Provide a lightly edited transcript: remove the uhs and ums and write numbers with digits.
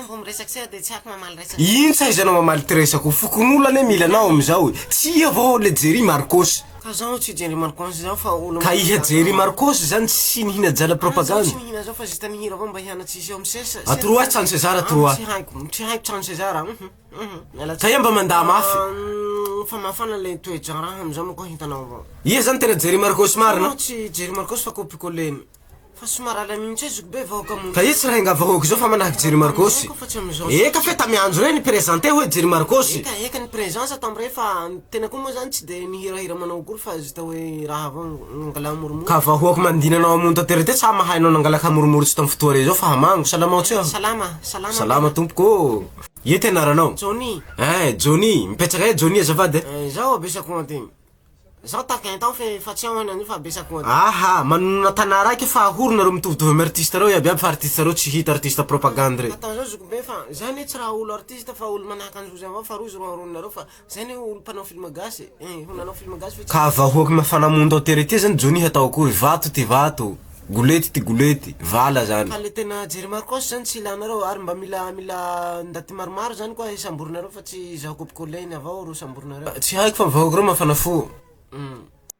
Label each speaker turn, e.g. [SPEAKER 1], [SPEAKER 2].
[SPEAKER 1] Vao miresaky se de tsy haiko mamaly resaky.
[SPEAKER 2] Ino tsy ahaizanao mamaly ty resako? Fokonolona anie mila anao amizao e. Tsy iha vao le Jerry Marcos.
[SPEAKER 1] Ka zaho tsy Jerry Marcos zaho fa olo.
[SPEAKER 2] Ka iha Jerry Marcos zany tsy nihina jala
[SPEAKER 1] Zaho
[SPEAKER 2] propagande.
[SPEAKER 1] tsy nihina zao fa juste nihira avao mba hianatsy izy eo amy sesa.
[SPEAKER 2] Atoroa ahy trano César atoroa
[SPEAKER 1] Tsy
[SPEAKER 2] ahy.
[SPEAKER 1] haiko, tsy haiko trano César. Uhum, uhum. Miala
[SPEAKER 2] Ka iha mba mandà mafy.
[SPEAKER 1] Fa mafana le toe-draharaha amizao manko hitanao avao.
[SPEAKER 2] Iha zany tena Jerry Marcos marina?
[SPEAKER 1] Zaho tsy Jerry Marcos fa copie coller-ny. Fa somary alamino tsay zoky be vahoaka mo.
[SPEAKER 2] Ka iza tsy raha enga vahoaka izao fa manahaky Jerry Marcos.
[SPEAKER 1] Eka fa tsy amizao.
[SPEAKER 2] Eka fe tamy andro rey ni-presenter hoe Jerry Marcos.
[SPEAKER 1] Eka eka ny présence tam rey fa ny tena koa moa zany tsy de nihirahira manao akory fa juste hoe raha avao nangala morimori.
[SPEAKER 2] Ka vahoaka mandina anao hamono tanteraka teo tsa mahay anao nangalaka hamorimory tsy tam fotoa rey zao fa hamango. Salamao tsy aho.
[SPEAKER 1] Salama, salama
[SPEAKER 2] Salama tompoko ô. Ia ty anaranao?
[SPEAKER 1] Johnny.
[SPEAKER 2] Ein, Johnny. Mipetraka aia Johnny azafady e?
[SPEAKER 1] Zaho abesako aty. Zaho taquin tao fe fa tsy ao anio fa abesako aty.
[SPEAKER 2] Aha, manonona tanà raiky fa ahory nareo mitovitovy amy artiste reo iaby iaby fa artiste reo tsy hita artiste propagande rey.
[SPEAKER 1] Atao zao zoky be fa zah anie tsy raha olo artiste fa olo manahaka an'i Zozy avao fa rozy ro aroninareo fa zay anie olo mpanao film gasy e, ho nanao film gasy fe tsy.
[SPEAKER 2] Ka vahoaky mafana mondo ao tery ty zany Johnny hatao akory, vato ty vato, golety ty golety, vala zany.
[SPEAKER 1] Ka le tena Jerry Marcos zany tsy ilanareo ary mba mila mila ndaty maromaro zany koa hisamborinareo fa tsy zaho copie coller-ny avao ro samborinareo.
[SPEAKER 2] Tsy haiko fa vahoaka reo mafana fo.